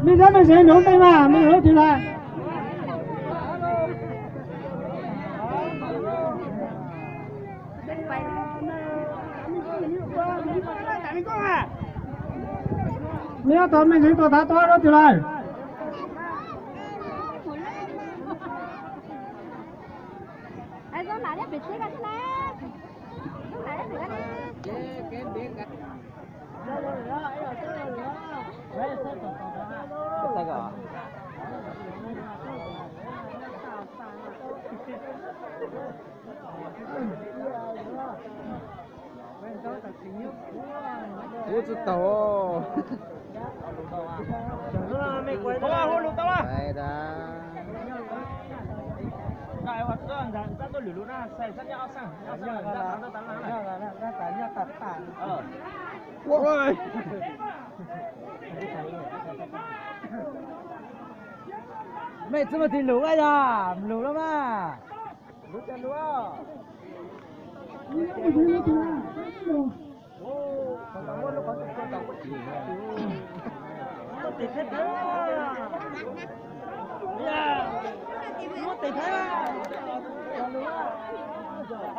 Mej cov mej zeeg hloov ntej mas mej yuav lub twg lawm? Mej yuav tau mej zeeg tau tav tuab lub twg lawm? Kuv tsis tau. Mej tsi muaj tig lug ua yog lug lawm mas.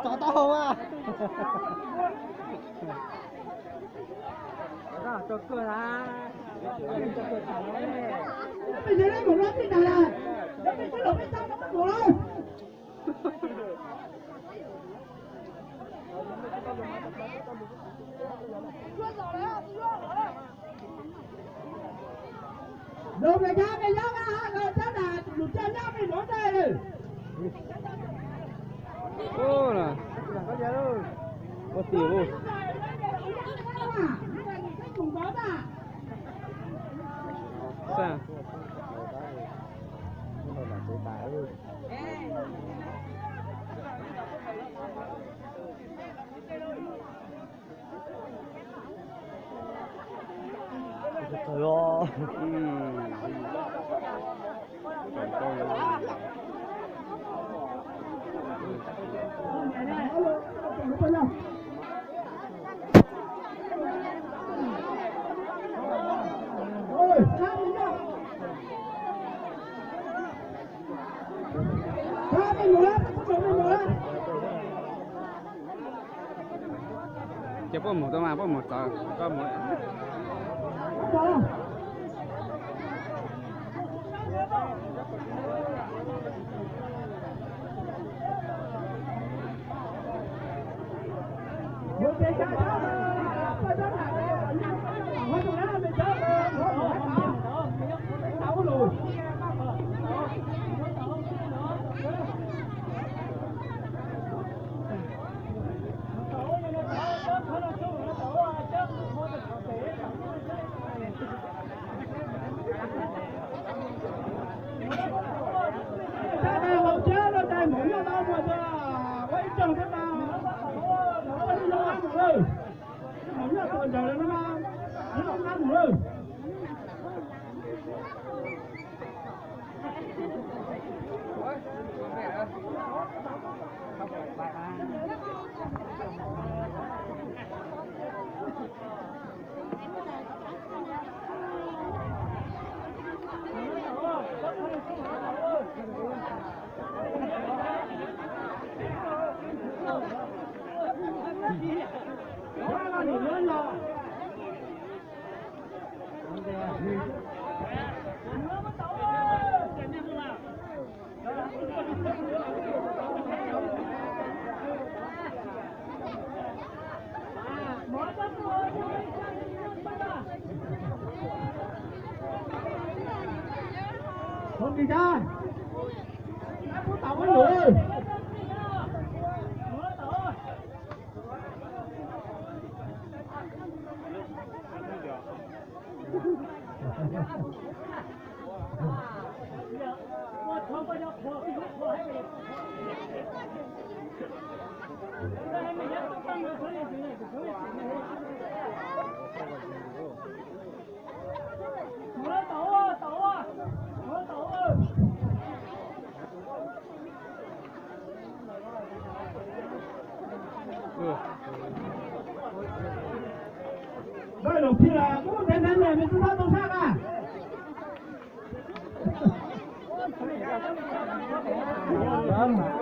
Tso taub hau a. Ces puab mus tau mas puab mus txog koj mus.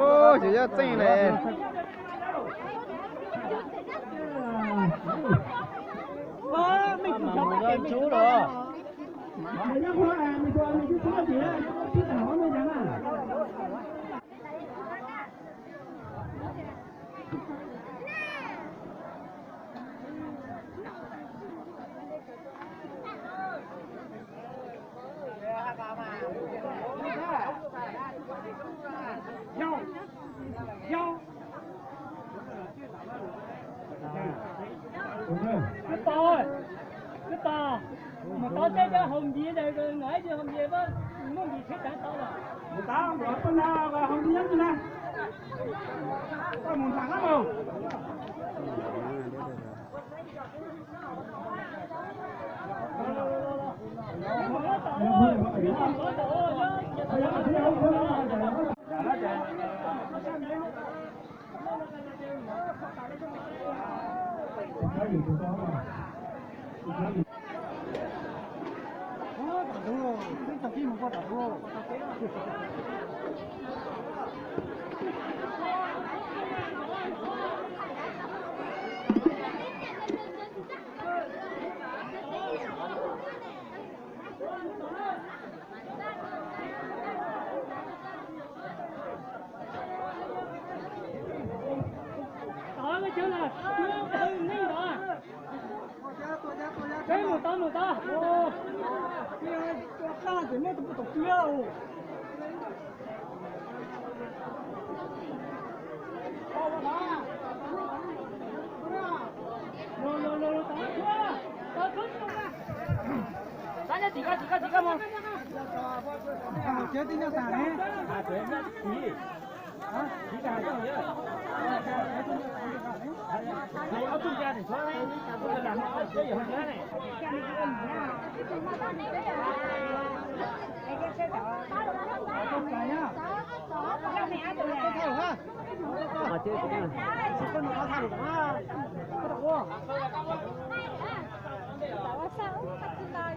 Ub, tsis yog txeej ne. Kwv Pos, Kwv Pos, mus tau tej cov haus npias ntawd, ib tug haus npias, muaj npias tshiab tsav tau lawm. Mus tau, mus tau, haus npias na. Koj mus nram qab mus. Peb mus tau mus tau.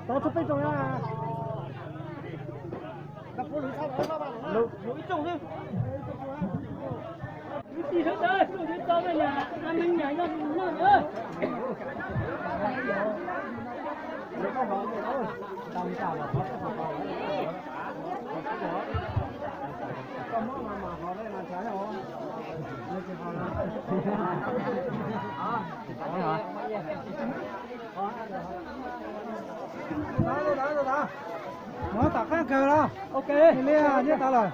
Tov txog peb rooj na. Lwm ib rooj xwb. Kwv tij sawv daws, tuaj txog na, a neeg nyam yog noj na. Muab tom qab kawg los. Ok. Li nyob tas lawm.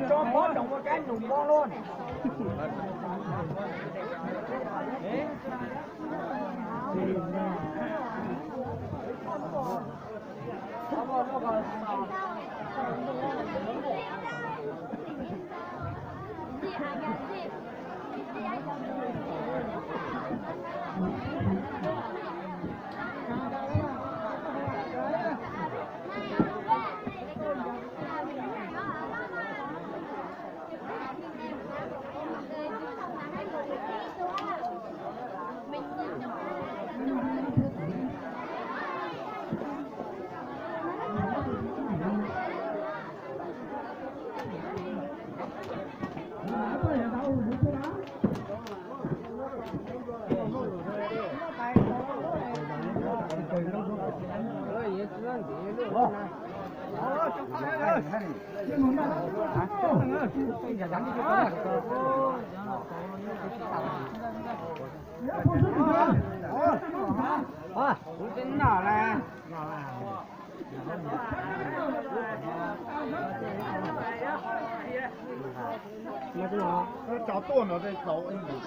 Tso pob rau ua kab nus pob loj ne. Kuv twb noj las. Cov tuaj no tej tau ib ntsis.